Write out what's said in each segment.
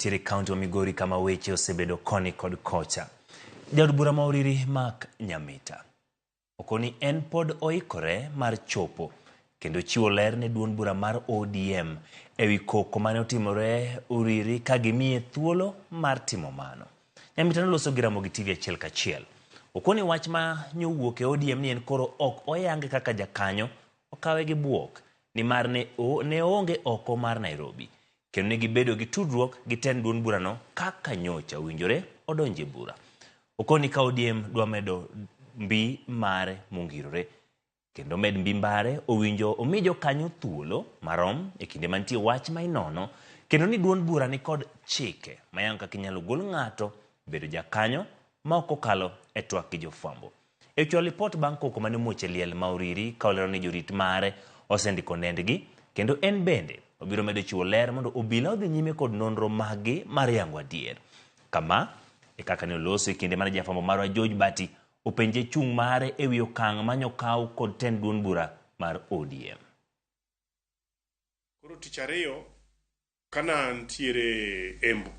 mantiere e kaunti ma Migori kama weche osebedo koni kod kocha. Jaod bura ma Uriri Mark Nyamita okoni en pod oikore mar chopo kendo chiwo ler ne duond bura mar ODM ewi koko mane otimore Uriri ka gimiye thuolo mar timo mano. Nyamita noloso gi Ramogi TV achiel kachiel. Okoni wach ma nyowuok e ODM ni en koro ok oyange kaka jakanyo okawe gi buok nimar ne, o, ne oonge oko mar Nairobi kendo ne gibedo gi tudruok gi tend duond burano kaka nyocha owinjore odonje bura. Okoni ka ODM dwa medo mbi mare mongirore kendo med mbi mbare owinjo omi jokanyo thuolo marom e kinde mantie wach ma inono kendo ni duond bura nikod chike mayango kaka inyalo gol ng'ato bedo jakanyo ma ok okalo e twak gi jofwambo. E chwalo lipot bang' koko mane omuoch e liel ma Uriri ka olero ni jorit mare osendiko nendgi kendo en bende obiro medo chiwo ler mondo obila odhi nyime kod nonro maggi mar yango adier. Kama e kaka ne oloso e kinde mane jafwambo marwa George Bati openje chung' mare ewi okang' manyokaw kod tend duond bura mar ODM. Koro tich ariyo kana antiere Embu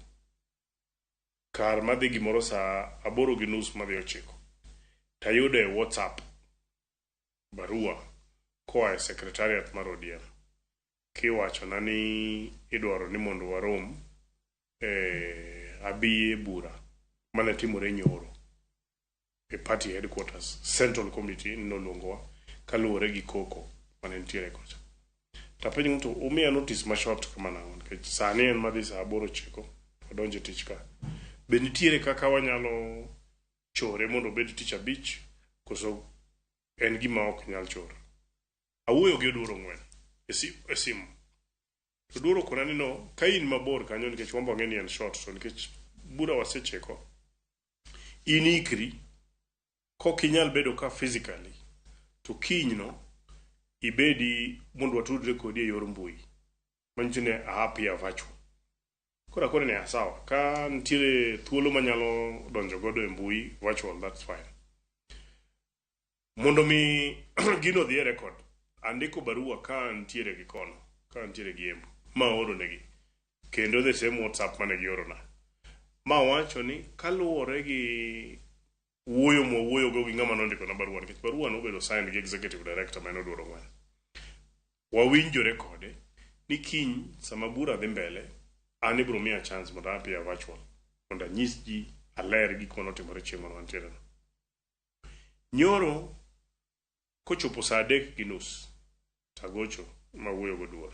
kar madhi gimoro saa 8:30 madhi 9 tayudo e WhatsApp barua koa e secretariat mar ODM kiwachona ni idwaro ni mondo warom e abi e bura mane timore nyoro e party headquarters. Central Committee noluongowa kaluwore gi koko mane nitiere kocha. Tapenjo ni to umiya notice ma short kama nang'o nikech sani en madhi saa 8:09 wadonjo e tich ka. Be nitiere kaka wanyalo chore mondo obed tich abich koso en gima ok nyal chor? Awuoyo gi Oduor Ong'wen e simu. To Oduor okona ni no, ka in mabor kanyo nikech wambo ang'e ni en short to nikech bura wasechiko, in ikri kok inyal bedo ka physically to kiny no ibedi mondo watudre kodi e yor mbui. Manyiso ni a appear virtual. Koro akone ni sawa, ka nitiere thuolo manyalo donjo godo e mbui virtual, that's fine. Mondo mi gino odhi e record, andiko barua ka antiere gi kono, ka antiere gi Embu, ma aoro negi. Kendo the same WhatsApp mane giorona. Ma wacho ni kaluwore gi wuoyo mwawuoyogo gi ng'ama nondikona barua, nikech barua nobedo signed gi executive director ma en Oduor Ong'wen. Wawinjore kode ni kiny sama bura dhi mbele, an ibiro miya chance mondo a appear virtual, mondo anyis ji aler gik manotimore chieng' mane wantiere no. Nyoro kochopo saa 3:30 tagocho mawuoyo goduor.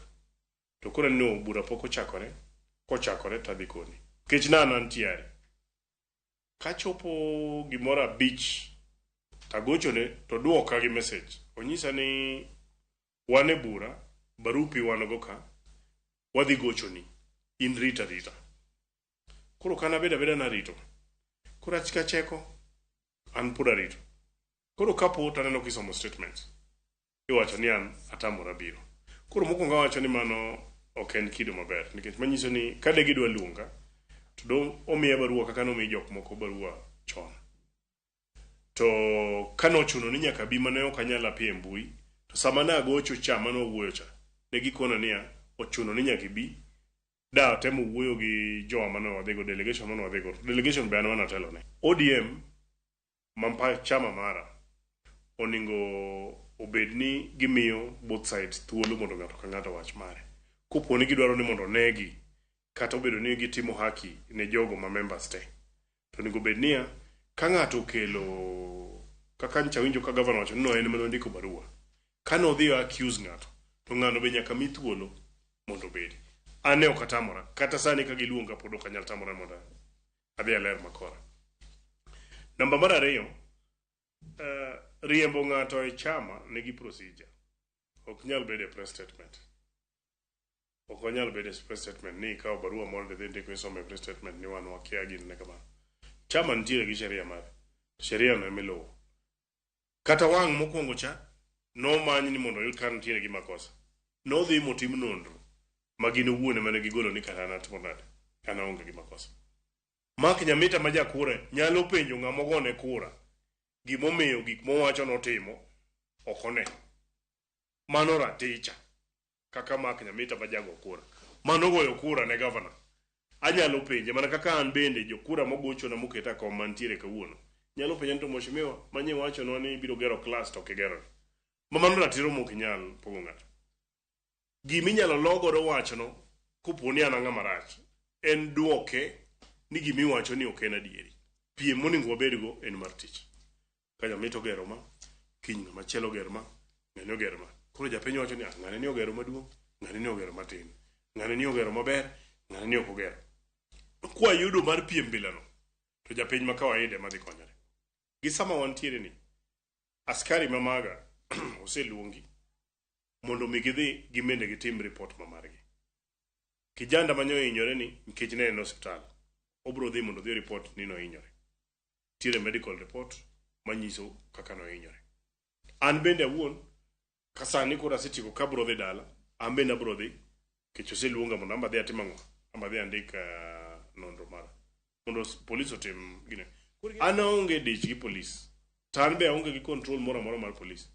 To koro no bura pok ochakore, kochakore tadhi koni. Nikech ne an antiere. Kachopo gimoro 5 tagochone to duoka gi message. Onyisa ni wan e bura, barupi wan go ka, wadhi gochoni. In rita rita. Koro kana abedo abeda narito. Koro achika cheko, an pod arito. Koro kapo to aneno kisomo statements. Iwacho ni an atamora biro. Koro mokwongo awacho ni mano ok en kido maber nikech manyiso ni ka de gidwa luonga to do omiya barua kaka nomi jok moko barua chon. To kanochuno ni nyaka bi mane ok anyal appear e mbui to sama nagocho cha mane wawuoyo cha ne gikona niya ochuno ni nyaka ibi da atemo wuoyo gi jowa mane wadhigo delegation mane wadhigo delegation be an mana atelo ne ODM mampa chama mara oningo obed ni gimiyo both sides thuolo mondo ng'ato ka ng'ato wach mare. Kopo ni gidwaro ni mondo onegi kata obedo ni gitimo haki ne jogo ma members te, to onego bed niya ka ng'ato okelo kaka ncha winjo ka gavana wacho ni no en ema nondiko barua ka nodhi accuse ng'ato to ng'ano be nyaka mi thuolo mondo obedi. An ne ok atamora kata sani ka giluonga pod ok anyal tamora mondo adhi aler makora. Namba mar ariyo, riembo ng'ato e chama nigi procedure. Ok nyal bedo e press statement. Ok onyal bedo e press statement ni ikawo barua moro tidhi ndiko isomo e press statement ni wan wakia gini ne kamano. Chama nitiere gi sheria mare. Sheria no ema iluwo. Kata wang' mokwongo cha nomany ni mondo oyud ka nitiere gi makosa. Nodhi motim nonro ma gin owuon ema ne gigolo ni kata an atimo nade, an aonge gi makosa. Mark Nyamita ma jakura nyalo penjo ng'ama ogone kura gimomiyo gik mowacho notimo ok one. Mano raticha kaka Mark Nyamita ma jago kura. Mano goyo kura ne gavana. Anyalo penje mana kaka an bende jokura mogochona moketa kom mantiere kawuono. Nyalo penja ni to mheshimiwa, manye wachonwa ni ibiro gero klas to ok igero. Ma mano ratiro mok inyal pogo ng'ato. Gima inyalo lo godo wachno kopo ni an ang'ama rach en duoke ni gima iwacho ni ok en adieri. Piem monego wabedgo en mar tich. Ka Nyamita ogero ma, kiny ng'ama chielo oger ma, ng'ani oger ma. Koro japiny wacho ni ah, ng'ani ni ogero maduong', ng'ani ni ogero matin, ng'ani ni ogero maber, ng'ani ni ok ogero. Kwayudo mar piem bilano, to japiny ma kawaida ema dhi konyore. Gi sama wantiere ni, askari ma maga oseluongi mondo mi gidhi gimende gitim report ma margi. Kijanda mane ohinyore ni nikech ne en e osiptal, obro dhi mondo odhi report ni nohinyore. Nitiere medical report manyiso kaka nohinyore. An bende awuon, ka sani koro asetieko ka abro dhi dala, an bende abro dhi, nikech oseluonga mondo amba adhi atim ang'o? Amba adhi andik nonro mara. Mondo polis otim gine. An aonge dich gi polis. To an be aonge gi control moro amora mar polis.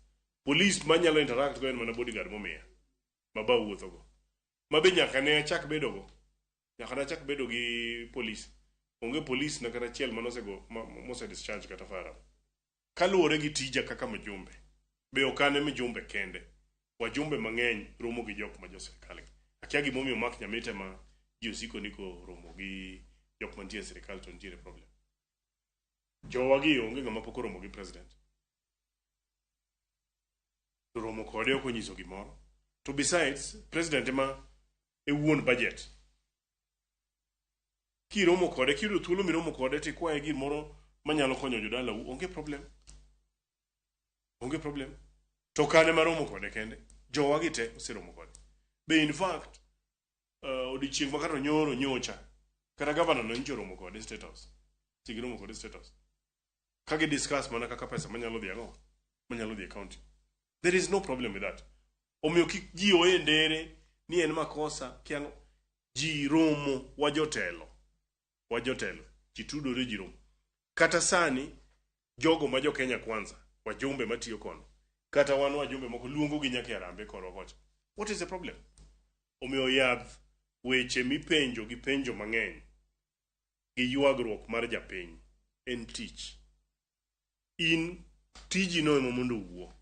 Polis manyalo interact go en mana bodyguard momiya. Ma ba wuotho go. Ma be nyaka ne achak bedo go. Nyaka ne achak bedo gi polis. Onge polis na kata achiel manosego mose discharge kata firearm. Kaluwore gi tija kaka mjumbe, be ok an e mjumbe kende. Wajumbe mang'eny romo gi jok ma jo sirkal gi. Akia gimomiyo Mark Nyamita ema ji osiko ni koromo gi jok mantie e sirkal to nitiere problem. Jowa gi onge ng'ama pok oromo gi president. To romo kode ok onyiso gimoro. To besides, president ema e wuon budget. Kiromo kode, kiyudo thuolo miromo kode tikwaye gimoro manyalo konyo jodalau, onge problem. Onge problem. To kane maromo kode kende, jowa gi te oseromo kode. Be in fact, odiochieng' ma kata nyoro nyocha, kata gavana no nyocha oromo kode State House. Si giromo kode State House. Ka gi discuss mana kaka pesa manyalo dhi ang'o? Manyalo dhi e county. There is no problem with that. Omiyo kik ji oe ndere ni en makosa kiang'o. Ji romo wa jotelo. Wa jotelo. Ji tudore ji romo. Kata sani jogo ma jo Kenya Kwanza, wajumbe matiyo kono, kata wan wajumbe moko luongo gi nyaka e Harambee korwa kocha. What is the problem? Omiyo yath weche mipenjo gi penjo mang'eny gi ywagruok mar japiny en tich. In tiji no ema mondo owuo.